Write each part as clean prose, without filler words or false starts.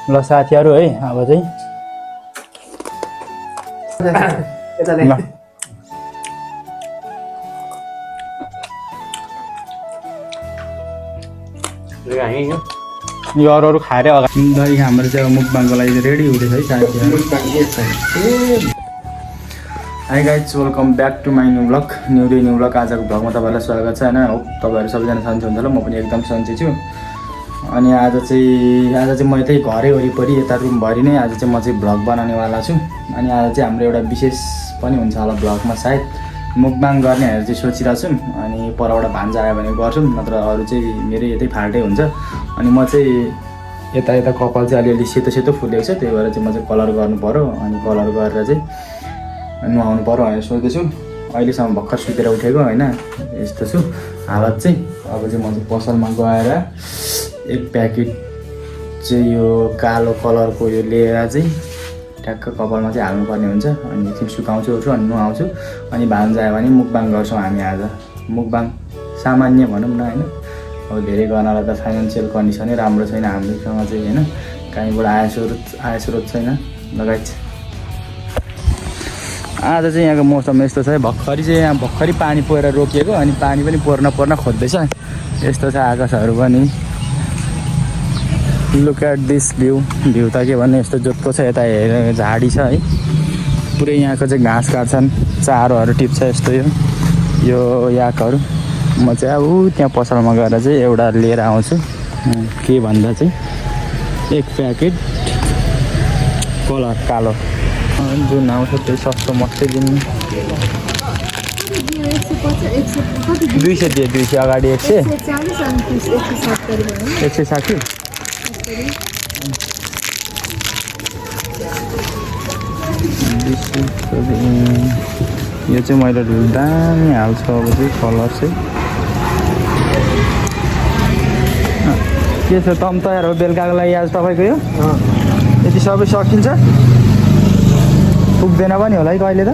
ल साथीहरू है अब चाहिँ ल यो अरू खाएर अगाडि दही हाम्रो चाहिँ अब मुकबाङको लागि रेडी हुँदैछ है साथीहरू। Hi guys welcome back to my new blog new day new blog. आजको ब्लगमा तपाईँलाई स्वागत छ होइन। हो तपाईँहरू सबैजना सन्चै हुन्छ होला, म पनि एकदम सन्चै छु। अनि आज चाहिँ म यतै घरै वरिपरि यता रुमभरि नै आज चाहिँ म चाहिँ भ्लग बनाउनेवाला छु। अनि आज चाहिँ हाम्रो एउटा विशेष पनि हुन्छ होला भ्लगमा, सायद मुकबाङ गर्नेहरू चाहिँ सोचिरहेको छौँ। अनि परबाट भान्जा आयो भने गर्छौँ, नत्र अरू चाहिँ मेरै यतै फाल्टै हुन्छ। अनि म चाहिँ यता कपाल चाहिँ अलिअलि सेतो सेतो फुलेको छ, त्यही भएर चाहिँ म चाहिँ कलर गर्नु पऱ्यो। अनि कलर गरेर चाहिँ नुहाउनु पऱ्यो भनेर सोच्दैछु। अहिलेसम्म भर्खर सुतेर उठेको होइन, यस्तो छु हालत चाहिँ। अब चाहिँ म चाहिँ पसलमा गएर एक प्याकेट चाहिँ यो कालो कलरको यो लिएर चाहिँ ठ्याक्क कपालमा चाहिँ हाल्नुपर्ने हुन्छ। अनि एकछिन सुकाउँछु अनि नुहाउँछु। अनि भान्जा आयो भने मुकबाङ गर्छौँ हामी आज। मुकबाङ सामान्य भनौँ न होइन, अब धेरै गर्नलाई त फाइनेन्सियल कन्डिसनै राम्रो छैन हाम्रोसँग चाहिँ होइन, कहीँबाट आय स्रोत छैन लगायत। आज चाहिँ यहाँको मौसम यस्तो छ, भर्खरी पानी परेर रोकिएको, अनि पानी पनि पर्न खोज्दैछ। यस्तो छ आकाशहरू पनि। लुक एट दिस भ्यू त के भन्ने यस्तो जोतको छ। यता हेरेर झाडी छ है, पुरै यहाँको चाहिँ घाँस काट्छन्, चारोहरू टिप्छ यस्तो यो याकहरू। म चाहिँ अब त्यहाँ पसलमा गएर चाहिँ एउटा लिएर आउँछु। के भन्दा चाहिँ एक प्याकेट कलर कालो जुन आउँछ त्यही सस्तो मस्तै दिनु। 200 दिए, 200 अगाडि 100 160। यो चाहिँ मैले दामी हाल्छु अब चाहिँ कलर चाहिँ। के छ तम तयार हो बेलुकाको लागि आज तपाईँको? यो यति सबै सकिन्छ? पुग्दैन पनि होला है कहिले त?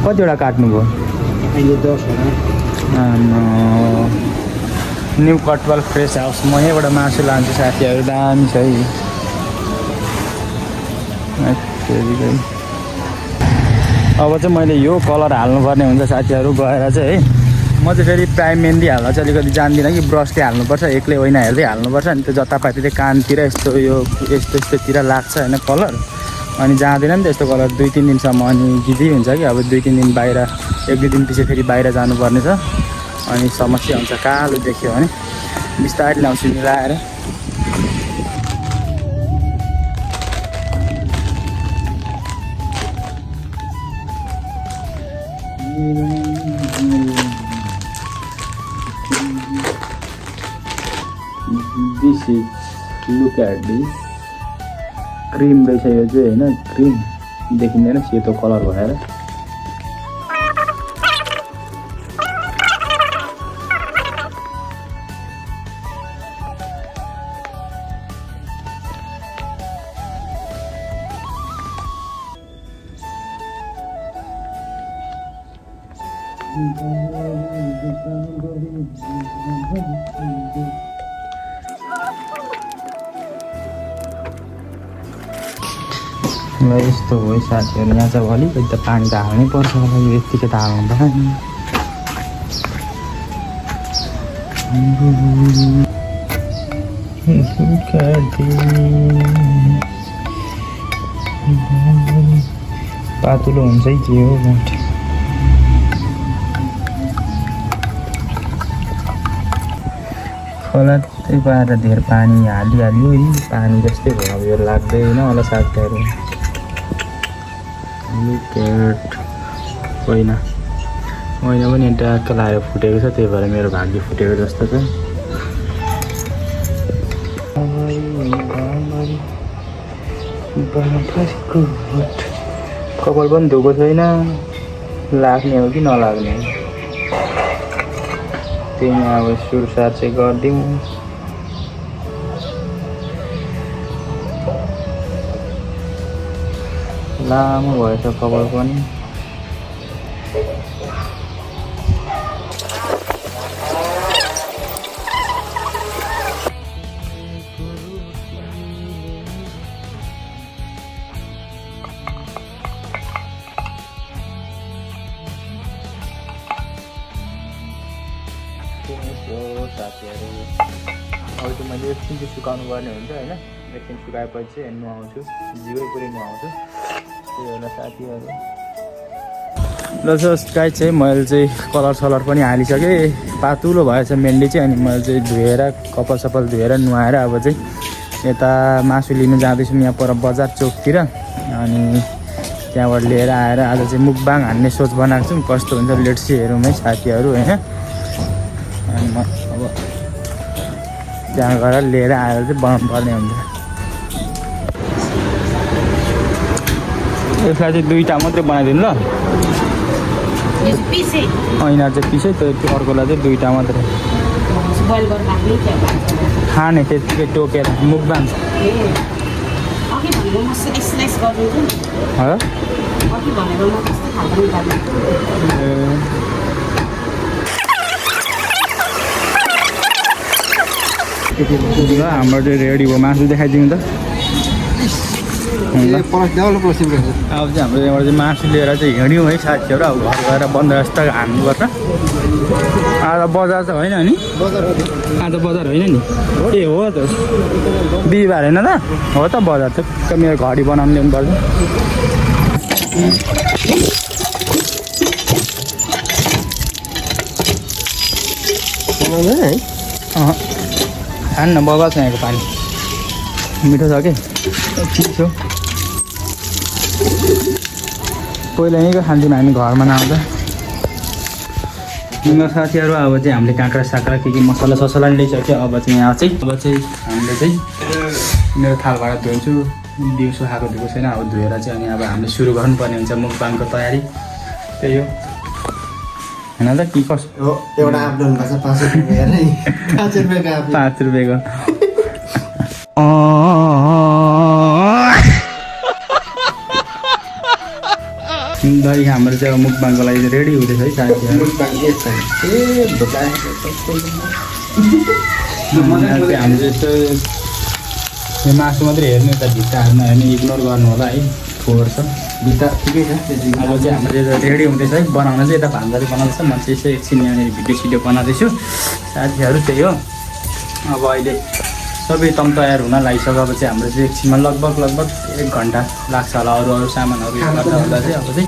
कतिवटा काट्नुभयो? अहिले 10 होला। न्यू कटवाल फ्रेस हाउस, म यहीँबाट मासु लान्छु साथीहरू, दामी छ है। अब चाहिँ मैले यो कलर हाल्नुपर्ने हुन्छ साथीहरू गएर चाहिँ है। म चाहिँ फेरि प्राइम मेहन्दी हाल्न चाहिँ अलिकति जान्दिनँ कि ब्रसले हाल्नुपर्छ, एक्लै होइन हेर्दै हाल्नुपर्छ। अनि त्यो जतापाति चाहिँ कानतिर यस्तोतिर लाग्छ होइन कलर, अनि जाँदैन नि त यस्तो कलर 2-3 दिनसम्म। अनि गिजी हुन्छ कि अब 2-3 दिन बाहिर, 1-2 दिन पछि फेरि बाहिर जानुपर्ने छ। अनि समस्या हुन्छ, कालो देख्यो भने बिस्तारै ल्याउँछु मिलाएर। This is look at this cream रहेछ यो चाहिँ होइन, क्रिम देखिँदैन सेतो कलर भएर। ल यस्तो हो है साथीहरू, यहाँ चाहिँ अलिकति त पानी त हाल्नै पर्छ होला, यो यत्तिकै त हाल्नु पातुलो हुन्छ है के हो खोला त्यही पाएर धेर पानी हालिहाल्यो है, पानी जस्तै भयो अब यो लाग्दैन होला साथीहरू। होइन पनि ट्याक्क लाएर फुटेको छ, त्यही भएर मेरो भाग्य फुटेको जस्तो छ। कपाल पनि धोएको छैन, लाग्ने हो कि नलाग्ने हो त्यही अब सुरसार चाहिँ गरिदिउँ। लामो भएछ कपाल पनि। साथीहरू अब त मैले एकछिन चाहिँ सुकाउनु पर्ने हुन्छ होइन एकछिन सुकाएपछि चाहिँ नुहाउँछु जिउै पुरै नुहाउँछु त्यही होला साथीहरू ल जस्ट गाई चाहिँ मैले चाहिँ कलर सलर पनि हालिसकेँ पातुलो भएछ मेन्डी चाहिँ अनि मैले चाहिँ धोएर कपाल सपाल धोएर नुहाएर अब चाहिँ यता मासु लिनु जाँदैछु यहाँ पर बजार चोकतिर अनि त्यहाँबाट लिएर आएर आज चाहिँ मुकबाङ हान्ने सोच बनाएको छु कस्तो हुन्छ लेट्सी हेरौँ है साथीहरू होइन अनि म अब त्यहाँ गएर लिएर आएर चाहिँ बनाउनु पर्ने हुन्छ यसलाई चाहिँ 2टा मात्रै बनाइदिनु ल ऐना चाहिँ पिसै त्यो अर्कोलाई चाहिँ 2टा मात्रै खाने त्यतिकै टोकेर मुकबाङ ल हाम्रो चाहिँ रेडी भयो मासु देखाइदिउँ त अब चाहिँ हाम्रो यहाँबाट चाहिँ मासु लिएर चाहिँ हिँड्यौँ है साथीहरू अब घर गएर बन्दोबस्त हान्नुपर्छ आज बजार त होइन नि आज बजार होइन नि ए हो त बिहिबार होइन त हो त बजार त मेरो घडी बनाउनु ल्याउनु पर्छ खानु न बगाल छ यहाँको पानी मिठो छ कि चिसो पहिला यहीँको खान्थ्यौँ हामी घरमा नआउँदा साथीहरू अब चाहिँ हामीले काँक्रा साक्रा के मसला ससला नि ल्याइसक्यो अब चाहिँ यहाँ चाहिँ हामीले चाहिँ मेरो थाल भाँडा धुन्छु दिउँसो खाएको धुएको छैन अब धोएर चाहिँ अनि अब हामीले सुरु गर्नुपर्ने हुन्छ मुकबाङको तयारी त्यही हो होइन त कि कसो एउटा आप ल्याउनु भएको छ 5 रुपियाँको दही हाम्रो चाहिँ अब मुकबाङको लागि चाहिँ रेडी हुँदैछ है साथीहरू हामीले यस्तो मासु मात्रै हेर्नु यता भित्ता हेर्नु होइन इग्नोर गर्नु होला है फोहोर छ भित्ता ठिकै छ अब चाहिँ हाम्रो रेडी हुँदैछ है बनाउन चाहिँ यता भान्जाले बनाउँदैछ म चाहिँ यसो एकछिन यहाँनिर भिडियो सिडियो बनाउँदैछु साथीहरू त्यही हो अब अहिले सबै तम तयार हुन लागिसकेपछि हाम्रो चाहिँ एकछिनमा लगभग 1 घन्टा लाग्छ होला अरू सामानहरू गर्दा गर्दा चाहिँ अब चाहिँ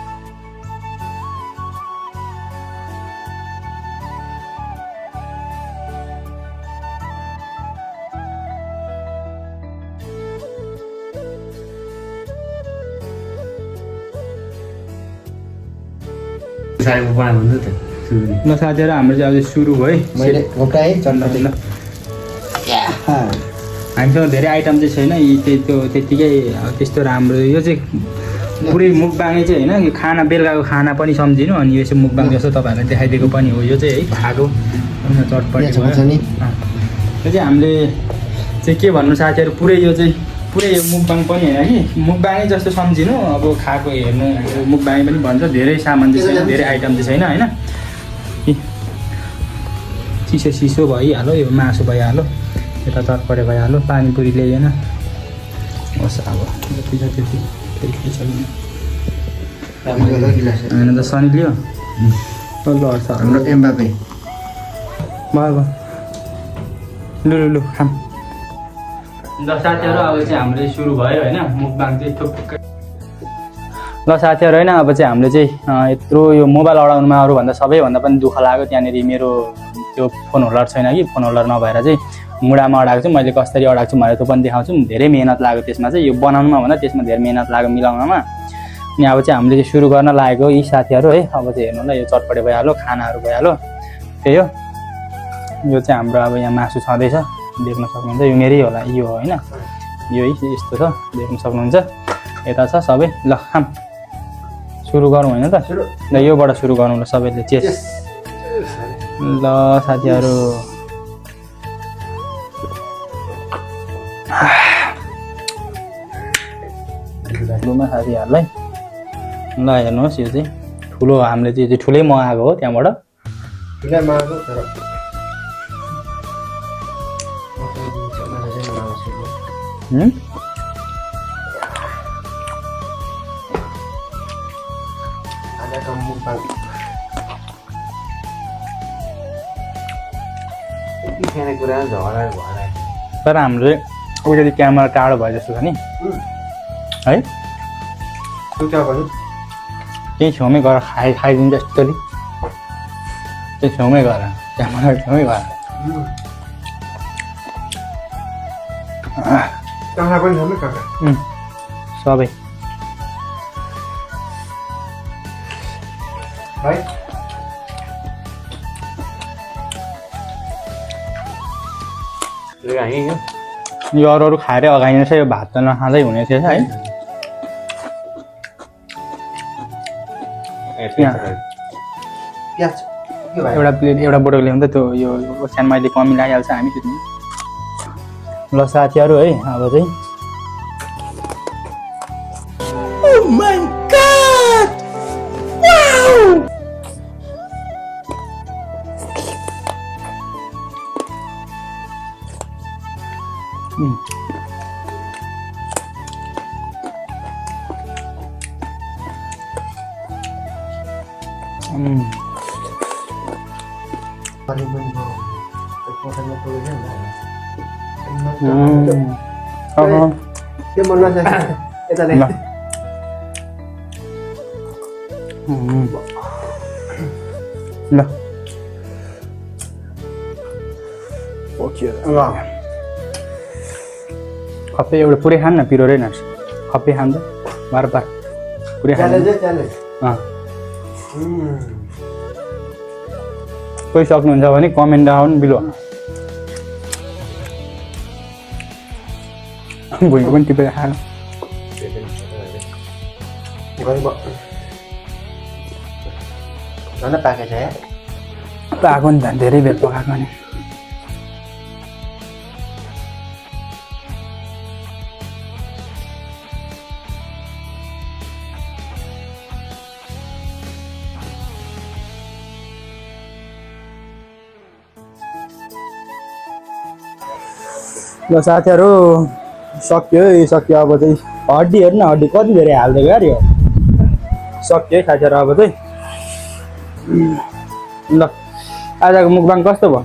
ल साथीहरू हाम्रो चाहिँ अब सुरु भयो हामीसँग धेरै आइटम चाहिँ छैन त्यतिकै त्यस्तो राम्रो यो चाहिँ पुरै मुकबाङै चाहिँ होइन यो खाना बेलुकाको खाना पनि सम्झिनु अनि यो चाहिँ मुकबाङ जस्तो तपाईँहरूलाई देखाइदिएको पनि हो यो चाहिँ है खाएको चटपटी यो चाहिँ हामीले चाहिँ के भन्नु साथीहरू पुरै यो मुकबाङ पनि होइन कि मुकबाङै जस्तो सम्झिनु अब खाएको हेर्नु मुकबाङै पनि भन्छ धेरै सामान चाहिँ छैन धेरै आइटम चाहिँ छैन होइन चिसो भइहाल्यो यो मासु भइहाल्यो यता चटपटे भइहाल्यो पानीपुरी ल्याइएन होस् अब जति छ त्यति होइन त सनी लियो ल हाम्रो एम्बापे भयो लु खाम ल साथीहरू अब चाहिँ हाम्रो सुरु भयो होइन मुकबाङ चाहिँ थुप्रै ल साथीहरू होइन अब चाहिँ हामीले चाहिँ यत्रो यो मोबाइल अडाउनुमा अरूभन्दा सबैभन्दा पनि दुःख लाग्यो त्यहाँनिर मेरो त्यो फोन होल्डर छैन कि फोन होल्डर नभएर चाहिँ मुढामा अडाएको छु मैले कसरी अडाएको छु मैले त्यो पनि देखाउँछु धेरै मेहनत लाग्यो त्यसमा चाहिँ यो बनाउनुमा भन्दा त्यसमा धेरै मेहनत लाग्यो मिलाउनमा अनि अब चाहिँ हामीले चाहिँ सुरु गर्न लागेको यी साथीहरू है अब चाहिँ हेर्नु ल यो चटपटे भइहाल्यो खानाहरू भइहाल्यो त्यही हो यो चाहिँ हाम्रो अब यहाँ मासु छँदैछ देख्न सक्नुहुन्छ यो मेरै होला यो होइन यो यस्तो छ देख्न सक्नुहुन्छ यता छ सबै ल खाम सुरु गरौँ होइन त ल योबाट सुरु गरौँ ल सबैले चेस ल साथीहरू ठुलोमा साथीहरूलाई ल हेर्नुहोस् यो चाहिँ ठुलो हामीले चाहिँ यो चाहिँ ठुलै मगाएको हो त्यहाँबाट खानेकुरा झगडा भएर तर हाम्रो अलिकति क्यामेरा टाढो भयो जस्तो छ नि है तँ क्या भन्यो त्यही छेउमै गएर खाइदिन्छ यस्तोले त्यही छेउमै गएर क्यामेरा छेउमै गएर काँक्रा पनि छ काँक्रा सबै भाइ यो अरू खाएरै अगाइनेछ यो भात त नखाँदै हुने थिएछ है प्याज के भयो एउटा प्लेट एउटा बोटल ल्याउँदा त्यो यो ओछ्यानमा अहिले कमी लागिहाल्छ हामी त्यो ल साथीहरू है अब चाहिँ पानी पनि भयो पोखरीमा पुगेको के मन लाग्छ यता ल ल खप्पे एउटा पुरै खान न पिरो रहेन खप्पे खान्छ बार पुरै खान्छ कोही सक्नुहुन्छ भने कमेन्ट डाउन बिलो भुइँको पनि टिपेर खानु झन् पाकेछ या पाएको नि त धेरै बेर पकाएको नि ल साथीहरू सक्यो है सक्यो अब चाहिँ हड्डी हेर्नु न हड्डी कति धेरै हालिदिएको यार यो सक्यो है साथीहरू अब चाहिँ ल आजको मुखबाङ कस्तो भयो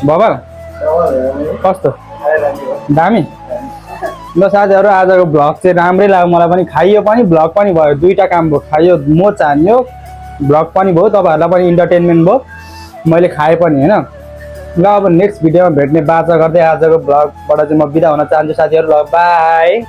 बबाल कस्तो दामी ल साथीहरू आजको भ्लग चाहिँ राम्रै लाग्यो मलाई पनि खाइयो पनि भ्लग पनि भयो दुईवटा काम भयो खाइयो म चाहन्यो भ्लग पनि भयो तपाईँहरूलाई पनि इन्टरटेनमेन्ट भयो मैले खाएँ पनि होइन ल अब नेक्स्ट भिडियोमा भेट्ने बाचा गर्दै आजको भ्लगबाट चाहिँ म बिदा हुन चाहन्छु साथीहरू ल बाई